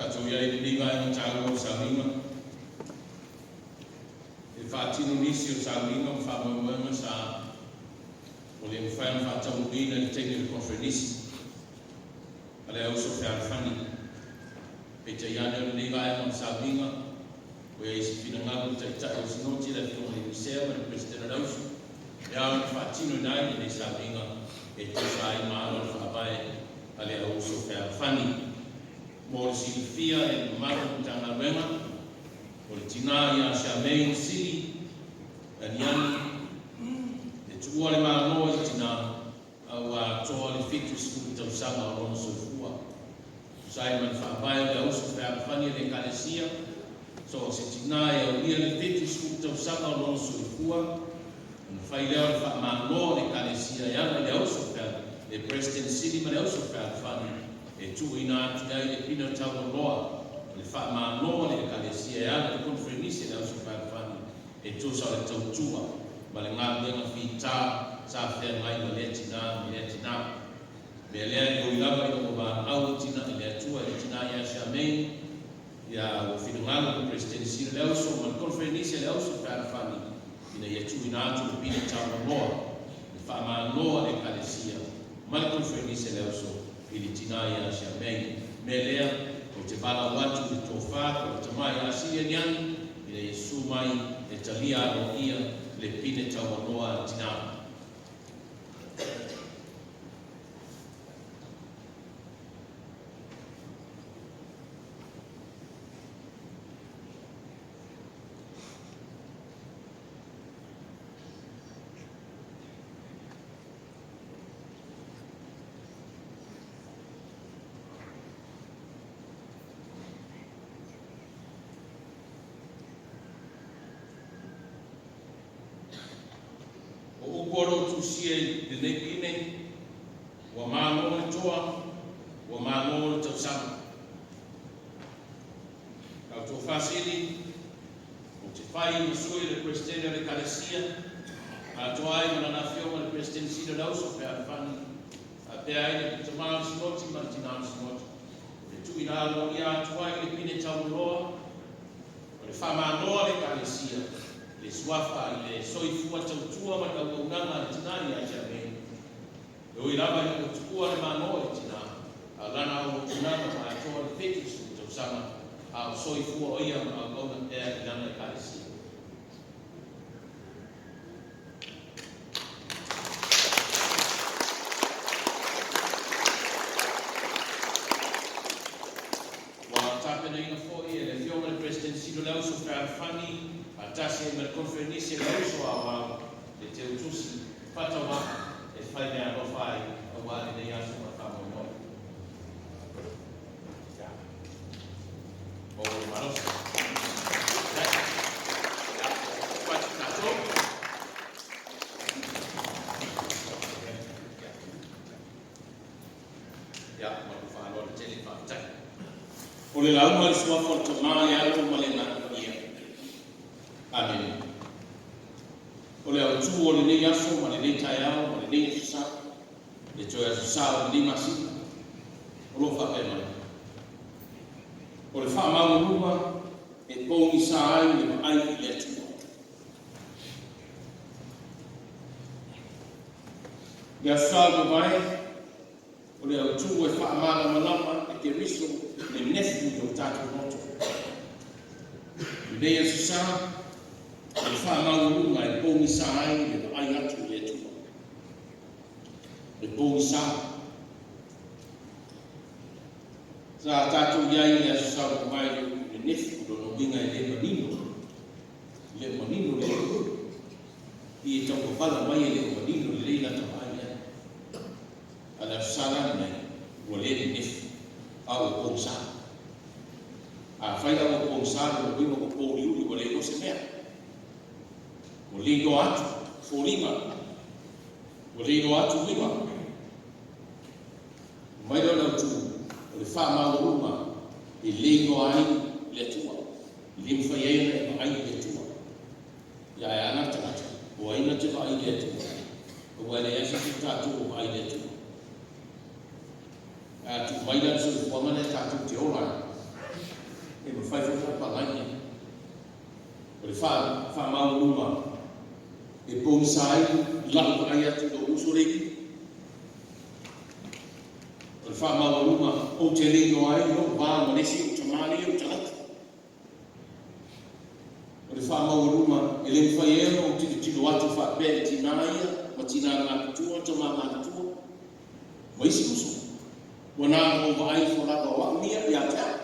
Tatou i ai i lenei vaega taua o le sauniga e faatino nisi o sauniga ma faamoemoega sa ua le mafai ona faataunuuina i le taimi o le koneferenisi a le Auuso Fealofani. Peitai ane o lenei vaega o le sauniga, ua i ai se finagalo o le Taitai o le Sinoti le Afioga i le Misela ma le Peresetene o le Auuso e ao ina faatinoina ai lenei sauniga e tusa ai ma ala o le faavae a le Auuso Fealofani. Mo le silafia e le mamalu o le Matagaluega, o le tina ia Charmaine Sili Aniani, e tuua le Malo i le tina a ua atoa le 70 tausaga o lona soifua. Tusa ai ma le faavae o le Auuso Fealofani a le Ekalesia, so o se tina e aulia le 70 tausaga o lona soifua, ona fai lea o le faamalo a le Ekalesia e ala i le Auuso Fealofani, le President Sili ma le Auuso Fealofani, e tuuina atu i ai le pine taualoa o le faamalo a le Ekalesia e ala i le Koneferenisi a le Auuso Fealofani e tusa o le tautua ma le galuega fita sa feagai ma lea tina ma lea tina. Mea lea e ui lava ina ua valaau i tina i le Atua i le tina ia Charmaine, ia ua finagalo le Peresetene Sili o le Auuso ma le Koneferenisi a le Auuso Fealofani ina ia tuuina atu le pine taualoa, le faamalo a le Ekalesia ma le Koneferenisi a le Auuso i le tina ia Charmaine. Mea lea, ou te valaau atu i le tofa po o le tama ia Sili Aniani ina ia susu mai e talia aloaia le pine taualoa a le tina. O upu o lo o tusia i lenei pine, ua malo le toa, ua malo le tausaga. Lau Tofa Sili, ou te fai ma sui o le Peresetene o le Ekalesia, atoa ai ma lana Afioga le Peresetene Sili o le Auuso Fealofani, faapea ai le tama o le Sinoti ma le tina o le Sinoti, e tuuina aloaia atu ai le pine taualoa o le faamalo a le Ekalesia, le suafa i le soifua tautua ma le auaunaga a le tina ia Charmaine. E ui lava ina ua tuua le Malo e le tina, a o lana auaunaga ua atoa le 70 tausaga, a o soifua o ia ma auauna pea i lana Ekalesia. Ua tapenaina foi e le Afioga i le Peresetene Sili o le Auuso Fealofani faatasi ai ma le Koneferenisi a le Auuso Aoao le Teutusi Faatauaa e fai meaalofa ai aua lenei aso ma le faamoemoe. Maua le malosi. Fati tatou. Ia, ma lou faaaloalo tele, faafetai. O le lauga i le suafa o le Tama, le Alo ma le Agaga Paia. Amene. O le autu o lenei aso ma lenei taeao ma lenei aso sa, le toe aso sa o lenei masina, o lo o faapea mai. O le faamaualuga e pogisa ai le vaai i le Atua. Le aso sa ua mavae, o le autu e faamalamalama e Keriso le nefu i o tatou loto. I lenei aso sa, o le faamaualuga e pogisa ai le vaai atu i le Atua. Le pogisa. Sa tatou i ai i le aso sa ua mavae le nefu, lona uiga e le manino. Le o manino le i e tau pavala mai e le o manino lelei lata vaai ai. A le aso sa la lenei, ua le nenefu, a ua pogisa. Afai la ua pogisa, lona uiga ua pouliuli, ua le iloa se mea. Ua le iloa atu foliga, ua le iloa atu uiga. Mai lea o le autu, o le faamaualuga e le iloa ai le Atua. E le mafai ai ona e vaai i le Atua. Ia ae a la le tagata? O ai na te vaai i le Atua? Aua e leai se isi o tatou o vaai i le Atua. Ae a tuu mai la le soifuaga lea tatou te ola ai, E mafai foi ona palai ia. O le faamaualuga e pogisa ai lau vaai atu i lou uso lea i i. O le faamaualuga ou te le iloa ai lou va ma le isi ou tama lea i ou tagata. O le faamaualuga e le mafai ai ona ou tilotilo atu faapea i tina ia ma tina matutua, tama matutua ma isi uso. Ua na ona ou vaai ifo lava o au ia ia te au.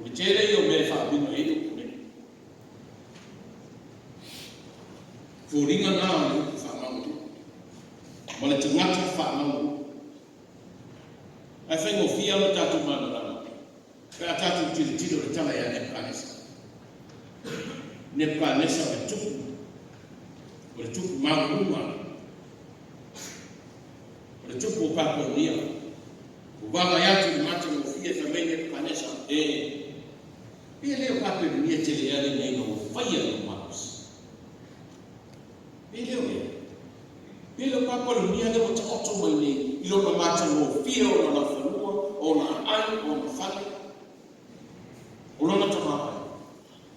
O le tele ia o mea e faauiga ai upu nei. Foliga na o le upu faamaualuga ma le tagata faamaualuga. Ae faigofie ona tatou malamalama pe a tatou tilotilo i le tala ia Nebukanesa. Nebukanesa o le tupu, o le tupu maualuga, o le tupu o Papelonia. Ua vaavaai atu i le matagofie fai mai Nebukanesa, e, pe le o Papelonia tele ea lenei na ua faia i lou malosi? Pe le o ea? Pe le o Papelonia lea ua taoto mai nei i lona matagofie o ona laufanua, o ona aai, o ona fale, o lona tamaoaiga?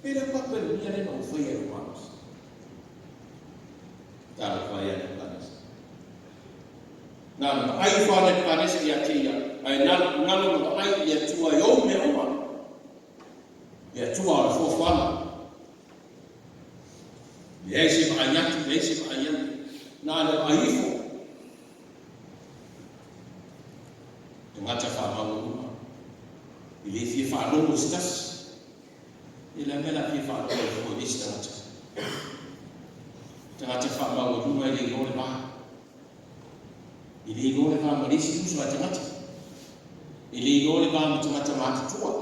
Pe le o Papelonia lea na ua faia i lou malosi? Talofa ia Nebukanesa. Na ona vaai ifo lava Nebukanesa ia te ia, ae na ona vaai i le Atua e ou mea uma, le Atua o le foafoaga. Leai se vaai atu, leai se vaai ane. Na ona vaai ifo. Tagata faamaualuga. E le fia faalogo i se tasi. E le a mea la fia faalogo ai fua i le isi tagata. Tagata faamaualuga e le iloa le va. E le iloa le va ma le isi uso a tagata. E le iloa le va ma tagata matutua.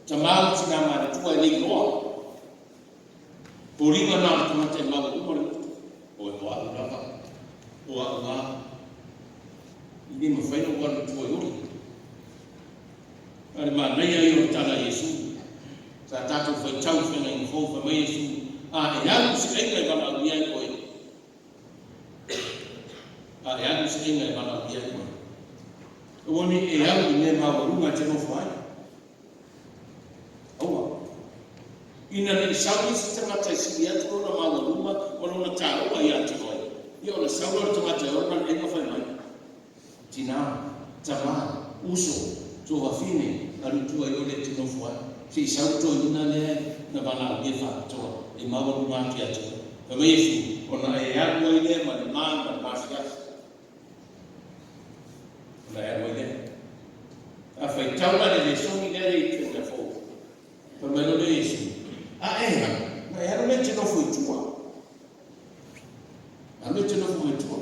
Tama ma tina matutua e le iloa. Foliga na o le tagata e maualuga le loto. O o a'u lava, o a'u lava. E le mafai ona ou alu i tua i oli. A o le manaia ia o le tala a Iesu. Sa tatou faitau i Feagaiga Fou, fai mai Iesu, A e alu i se aiga e valaaulia ai oe, a e alu i se aiga e valaaulia ai oe, aua ne i e alu i mea maualuga e te nofo ai. Aua. Ina ne i sau isi tagata e sili atu lona maualuga ma lona taua ia te oe, ia ona sau lea o le tagata e ola le aiga fai mai, Tina, tama, uso, tuafafine, alu i tua i o le e te nofo ai. Se i sau le toeaina lea na valaaulia faapitoa e maualuga atu ia te oe. Fai mai Iesu, Ona e alu ai lea ma le ma ma le masiasi. Ona e alu ai lea. A faitau la le lesoni lea i Tuna Fou, fai mai loa lea o Iesu, A e alu, ona e alu lea e te nofo i tua. Alu e te nofo mai tua.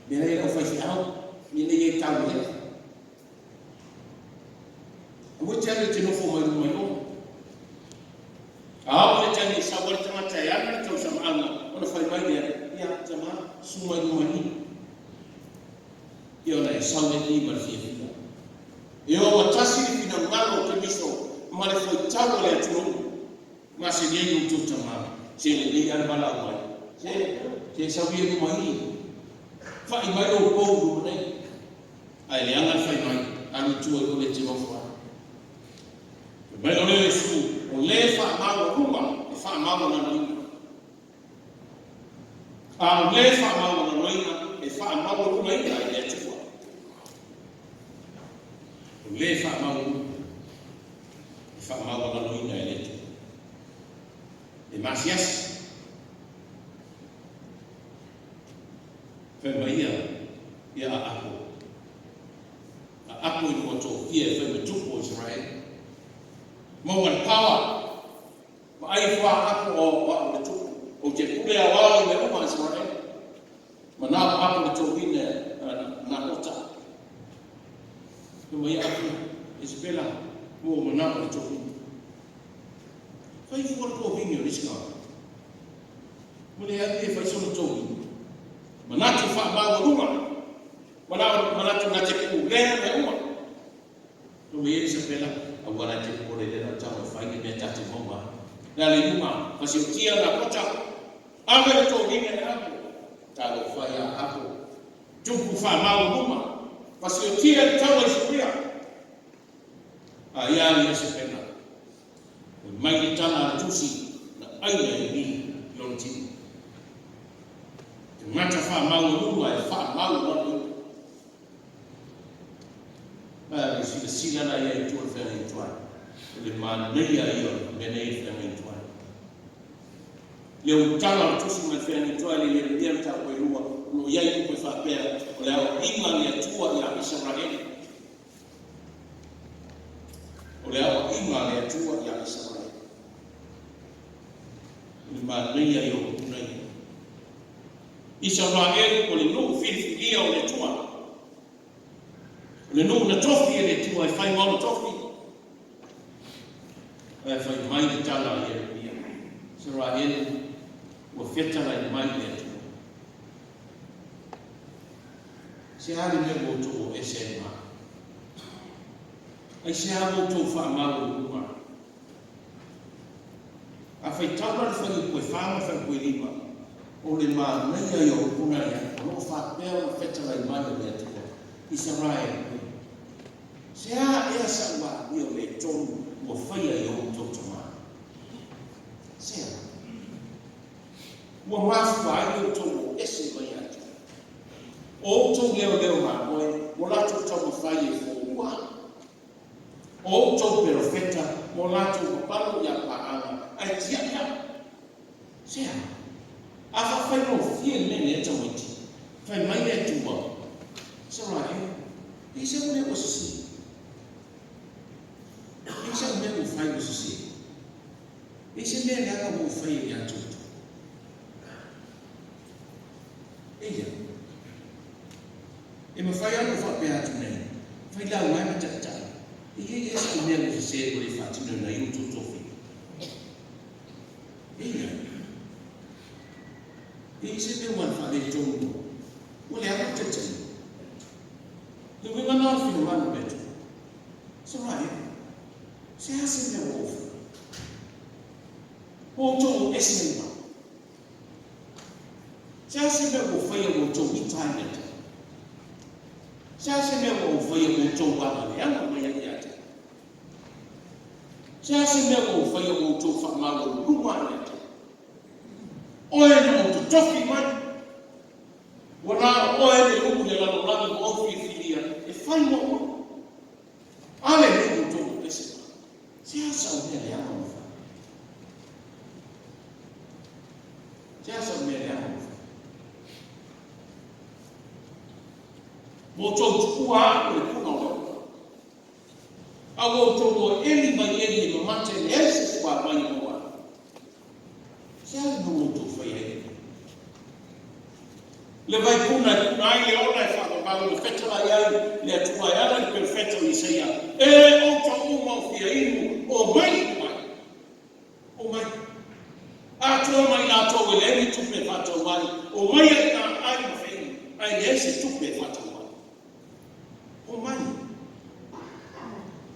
Mea la e i ai lau faifeau, mea la e i ai tau lea. Aua e te alu e te nofo mai luma i o. A oo i le taimi e sau ai le tagata e ana le tausamaaga, ona fai mai lea, Ia, tama, susu mai luma i i. Ia ona e sau lea i i ma le fiafia. E ogatasi le finagalo o Keriso ma le faitau a le atunuu. Maseni ai outou tama, se lelei lava le valaau mai. Se, se sau ia i luma i i. Fa'i mai lou pou i luma nei. Ae leaga le fai mai, alu i tua i o le te nofo ai. Fai mai loa lea o Iesu, O le faamaualuga e faamaualaloina. A o le faamaualaloina e faamaualugaina e le Atua. O le faamaualuga e faamaualaloina e le Atua. E masiasi. Fai mai ia, ia Aapo. Aapo ina ua tofia e fai ma tupu o Isaraele. Maua le power. Vaai ifo a Aapo o a'u le tupu. Ou te pule aoao i mea uma a Isaraele. Manao Aapo le tohina Napota. Fai mai Aapo, Isabela, ua ou manao i le tohina. Fai ifo le tohina o le isi tagata. Ua le alu ia e fai sona tohina. Manatu faamaualuga. Manao manatu na te pulea mea uma. Fai mai ai Isabela, aua la e te popole lea lau tau e fai le mea ta te maua ai. Le ala i luma, fasiotia Napota, ave le tohina i Apo. Talofa ia Apo, tupu faamaualuga, fasiotia le taua i Suria. A ia a Iesepela, fai mai le tala a le Tusi, na aina e Eli i lona tino. Tagata faamaualulu ae faamaualalo ia. A le silasila la ia i tua o le feagaiga tuai, o le manaia ia o le mea nei le feagaiga tuai. Le utala o le Tusi mai le feagaiga tuai le Ieremia mataupu e lua, o lo o i ai upu e faapea, o le aoaiga a le Atua ia Isaraelu. O le aoaiga a le Atua ia Isaraelu. O le manaia ia o upu nei. Isaraelu o le nuu filifilia o le Atua. O le nuu na tofi e le Atua e fai ma ona tofi. Ae fai mai le tala a Ieremia, Isaraelu, ua fetalai mai le Atua. Se a le mea ua outou o ese ai ma au? Aisea ua outou faamaualuluga ai? A faitau la le fuaiupu e fa ma le fuaiupu e lima, o le manaia ia o upu na ia, o lo o faapea ona fetalai mai o le Atua, Isaraelu e, se a ea sa'u amio le tonu ua faia i o outou tama? Se a? Ua mafua ai outou o ese mai ia te au. O outou leoleo mamoe, ua latou taumafai e foua au. O outou perofeta, ua latou papalo ia paaga, ae tiai au. Se a? A faafaigofie le mea nei a tamaiti, fai mai le Atua, Isaraelu, e i sau mea ua sese. E i sau mea ua fai ua sese. E i se mea leaga ua ou faia ia te outou. Eia. E mafai lava ona ou faapea atu nei, fai lauga ai ma taitai, e i ai ea sau mea ua sese ua le faatinoina ai outou tofiga? Eia. E i ai se mea ua na faaletonu ua leaga le taitaiga? Le uiga lena o le finagalo o le Atua. Israel, se a se mea ua ou faia? Ua outou o ese ai ma au. Se a se mea ua ou faia ua outou ita ai ia te au? Se a se mea ua ou faia ua outou agaleaga mai ai ia te au? Se a se mea ua ou faia ua outou faamaualuluga ai ia te au? Oe na ou totofi mai, ua na o oe le ulu i le lalolagi ua ou filifilia e fai mo oe. A le nuu outou ua pese mai. Se a sau mea leaga ua fai? Se a sau mea leaga ua fai? Ua outou tuua au o le puna o le ola. A ua outou o eli mai eli e mamate e leai se suavai e maua ai. Se a le mea ua outou faia ai lenei? Le vaipuna e puna ai le ola e faavavau na fetalai ai le Atua e ala i le perofeta o Isaia, E outou uma o fia inu, o mai i mai. O mai. Atoa mai latou e leai ni tupe e faatau ai, o mai ai na ai ma feinu, ae leai se tupe e faatau ai. O mai.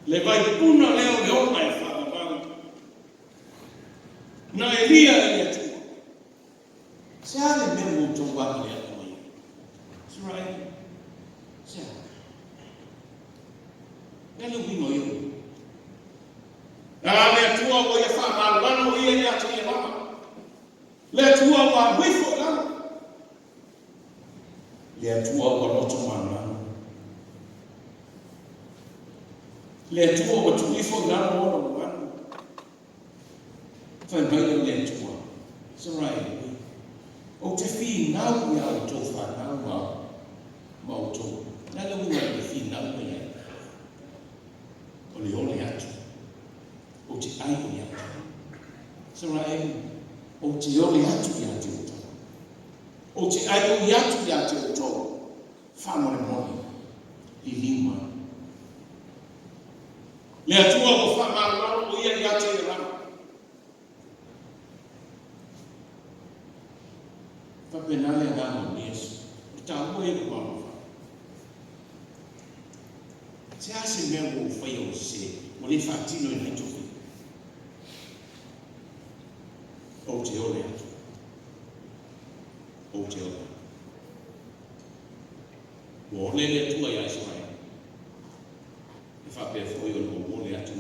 Le vaipuna lea o le ola e faavavau na elia e le Atua. Se a le mea ua outou agaleaga mai ai? Israel, se a? Le a le uiga o ia upu? A le Atua ua ia faamaloalo o ia ia te ia lava. Le Atua ua alu ifo i lalo. Le Atua ua loto manumanu. Le Atua ua tuu ifo i lalo ona mamalu. Fai mai lea o le Atua, Israel e, ou te finau iā outou fanau ma ma outou. O le a le uiga o le finau mai ai? O le ole atu. Ou te ai ole atu. Israel, ou te ole atu iā te outou. Ou te ai oi atu iā te outou. Faamolemole, liliu mai. Le Atua ua faamalomalo o ia ia te ia lava. Faapena le agaga o Iesu. O le taua ia o le malofa. Se a se mea ua ou faia ua sese, ua le faatino i nai tofiga? Ou te ole atu. Ou te ole atu. Ua ole le Atua iā Isaraelu. E faapea foi ona ou ole atu.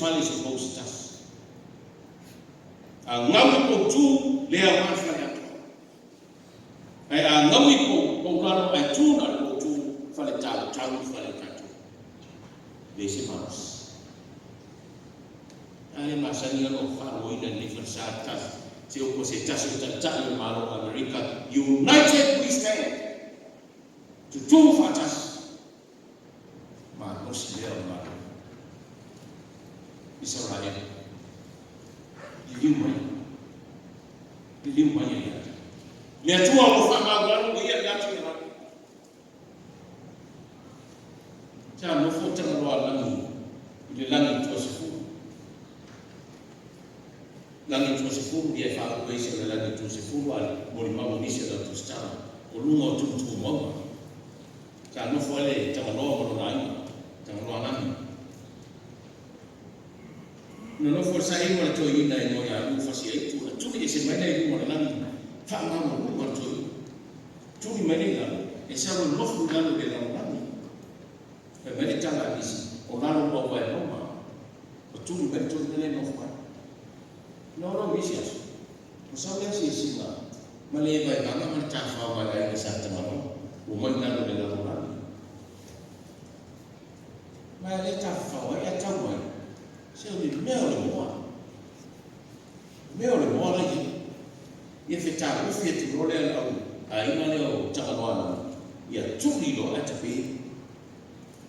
fale i se pou se tasi. A gau i pou tu, le aoga le fale atoa. Ae a gau i pou lalo ae tu na o le pou tu, fale tautau le fale a tatou. Leai se malosi. A le masani ona ou faaluaina i lenei falesa se upu a se tasi o Taitai o le Malo o Amerika, United we stand! Tutū faatasi. Malosi lea o le Malo. Isaraelu. Liliu mai. Liliu mai ia te. Le Atua ua faamaualalo ua ia ia te ia. Sa nofo Tagaloa lagi i le lagi tuasefulu. Lagi tuasefulu ia e faauu ai se o le lagi tuasefulu a le molimau o nisi o le au tusitala o luga o tumutumu mauga. Sa nofo ai le Tagaloa ma lona aiga, Tagaloa lagi. Na nofo le saili ma le toeaina e igoa ia Lufasiaitu, na tuli ese mai lea i luga o le lagi, faamaualuga le toeaina. Tuli mai lea i lalo, e sau e nofo i lalo i le lalolagi. Fai mai le tala a nisi, o lalo ua uae mauga. Ua tuli mai le toeaina lea e nofo ai. Na o isi aso, ua sau le asiasiga ma le vaevaga ma le tafao ma le aiga Sa Tagaloa, ua mai i lalo i le lalolagi. Ma e le tafafao ai ae tau mai, se o le mea o le moa. Mea o le moa la ia. Ia fetagofi atu loa lea le au aiga lea o Tagaloa lagi, ia tuli loa ae tape.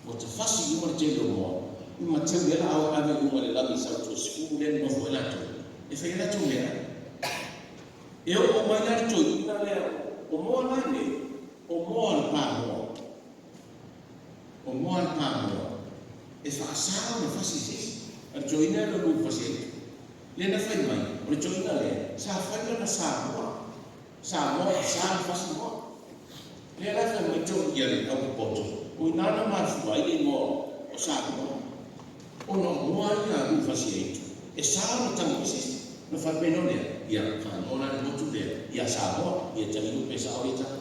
Ua tafasi i luga le tele o moa, i ma teu lea la ao e ave i luga i le lagi i Sautuasefulu lea e nofo ai latou, e fai ai latou meaai. E oo mai la le toeaina lea o moa la nei, o moa a le pamoa. O moa le pamoa e faasa ona fasi i se isi. A le toeaina e lulu fasi ai. Lea na fai mai, o le toeaina lea, sa fai lana Samoa. Samoa e sa ona fasi moa. Lea la fai mai toeia le au popoto, o ina na mafua ai le igoa o Samoa. Ona o moa ia a lulu fasi ai, e sa ona tago i se isi. Ona faapea loa lea, ia faaigoa la le motu lea ia Samoa, ia tagiuu pe sao ia tala.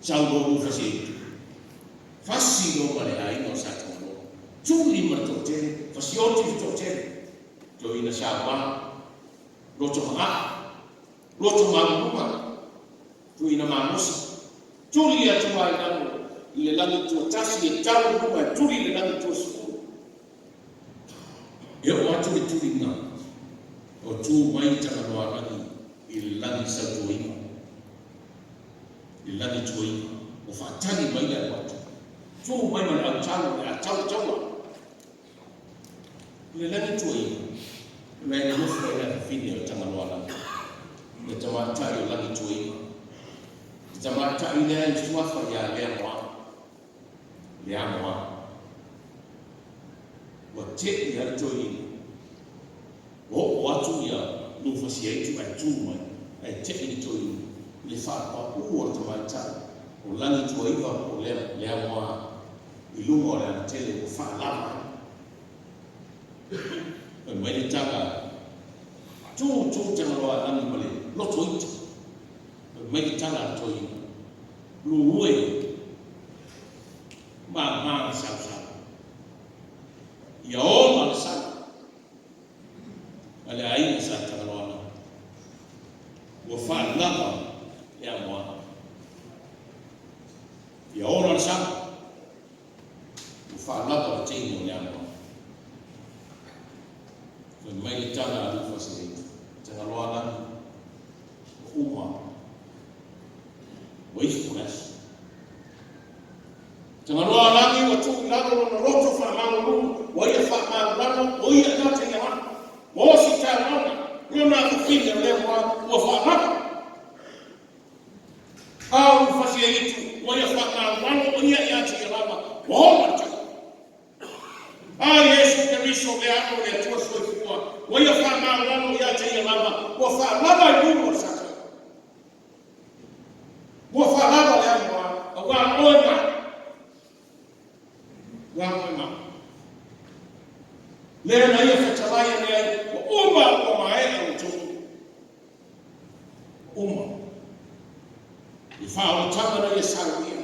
Sau loa Rufasi e itu. Fasi loa ma le aiga o Sa Tagaloa. Tuli ma le toatele, fasioti le toatele. Toeaina Saoa, loto magaa, loto mauluga, toeaina malosi. Tuli atu lava i lalo i le lagi tuatasi e tau i luga e tuli i le lagi tuasefulu. E oo atu le tuliga o tu mai Tagaloalagi i le lagi sautuaina. I le lagi tuaina, ua faatali mai le alu atu. Tu mai ma le autalo o le a tau le taua. I le lagi tuaina, o la e nonofo ai le afafine o Tagaloalagi, le tamaitai o lagi tuaina. Le tamaitai lea i suafa ia Leamoa. Leamoa. Ua tei lava le toeaina. Ua oo atu ia Lufasiaitu ae tu mai, ae tei le toeaina i le faapauu o le tamaitai o Lagituaiva po o Leamoa i luga o le alatele ua faalava ai. Fai mai le tala, Tu, tu Tagaloa lagi ma le loto ita. Fai mai le tala a le toeaina, Lu e, mama le sausau. Ia ola le sau a le aiga Sa Tagaloana. Ua faalava le amoa. Ia ola le sau. Ua faalava le teine o le amoa. Fai mai le tala a Lufasileitu, Tagaloa lagi, ua uma, ua ifo le aso. Tagaloa lagi ua tuu i lalo lona loto faamaualulu, ua ia faamaualalo, o ia ia te ia lana. Ua osi taulaga, lona afafine o lea moa ua faalava. A o Lufasileitu, ua ia faamaualalo, o ia ia te ia lava, ua ola le tai. A Iesu Keriso, le Alo o le Atua soifua, ua ia faamaualalo ia te ia lava, ua faalava i luga o le Satani. Ua faalava le amoa, auā oe ma au. Auā oe ma au. Lea na ia fetalai ane ai, ua uma ua maea ua tonu. Ua uma. I faaolataga na ia saunia.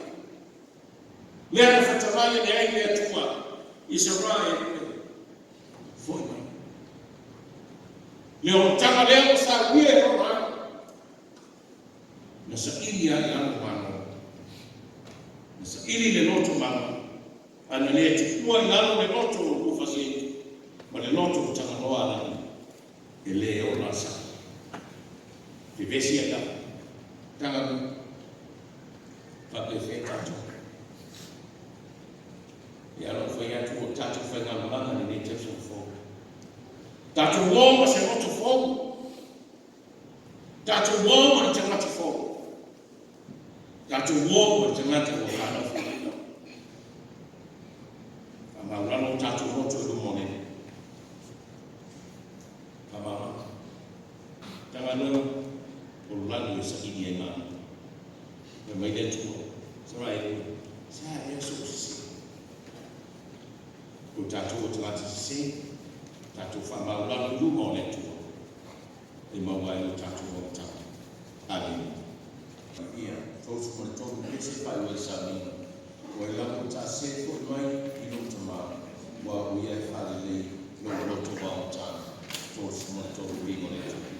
Lea na fetalai ane ai le Atua, Isaraelu e. Le olataga lea ua saunia e lona Alo, na saili ai lalo malo, na saili le loto mama, ae na le tuua i lalo le loto o lufasiai ma le loto o tagaloa alii e le ola sa. Vevesi ai lava. Tagalu, faapefea tatou. Ia lou fai atu o tatou faigamalaga i lenei tausaga fou. Tatou o ma se loto fou. Tatou o ma le tagata fou. Tatou o ma le tagata ua faanofoina. Faamaualalo o tatou loto i luma o le Alii. Faamaualalo. Tagaloa o lagi e saili ai malo. Fai mai le Atua, Isaraelu, sa ea sou sese? O tatou o tagata sese, tatou faamaualalo i luma o le Atua, e maua ai o tatou olataga. Amene. Ia, 33 pese faaiu ai le sauniga. O ai lava ua ta sese, foi mai i lou Tamā, aua o ia e faalelei lou loto vaogata. 33 viiga i le Atua.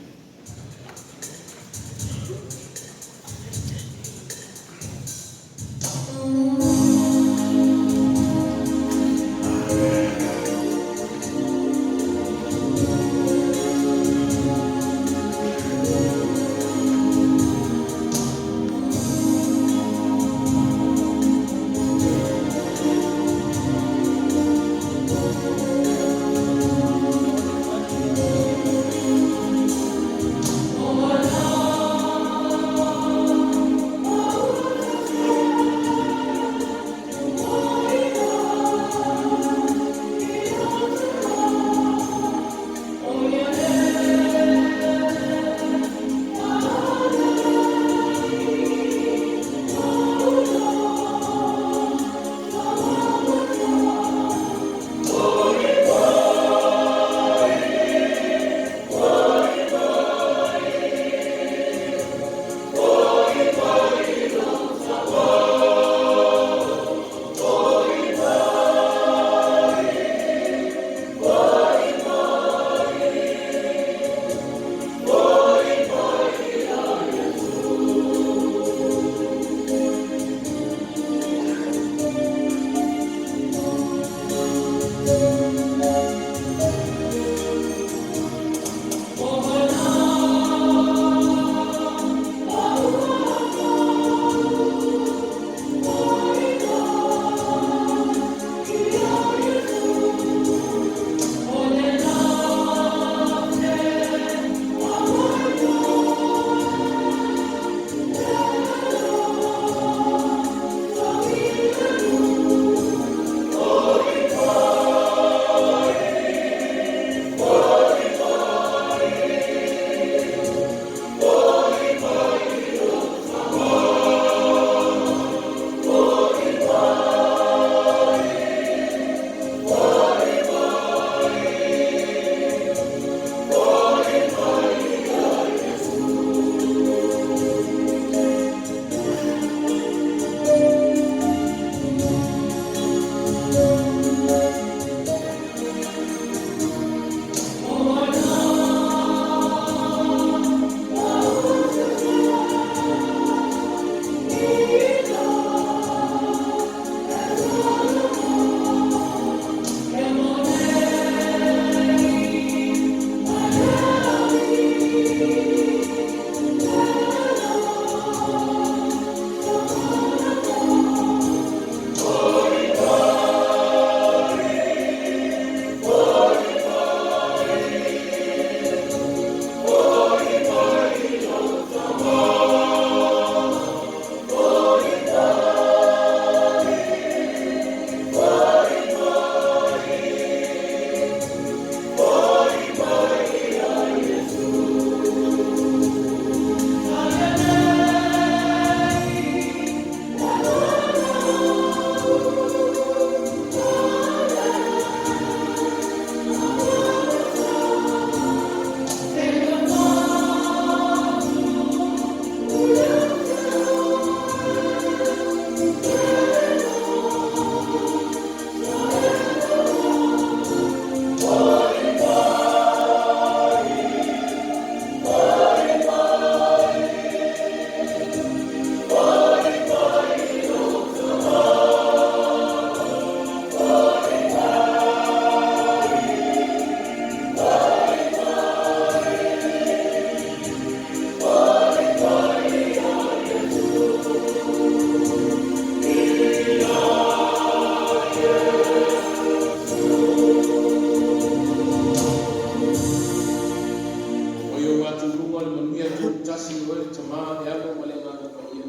Aumai ou atu i luga le manuia tutasi i oe le Tama, le Alo ma le Agaga Paia,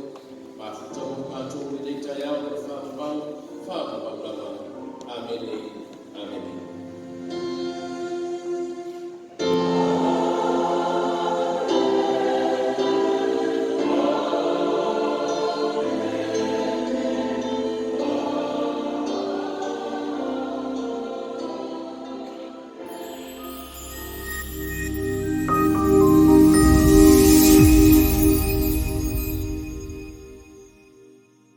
mafuta mo matou i lenei taeao i le faavavau, faavavau lava. Amene, amene.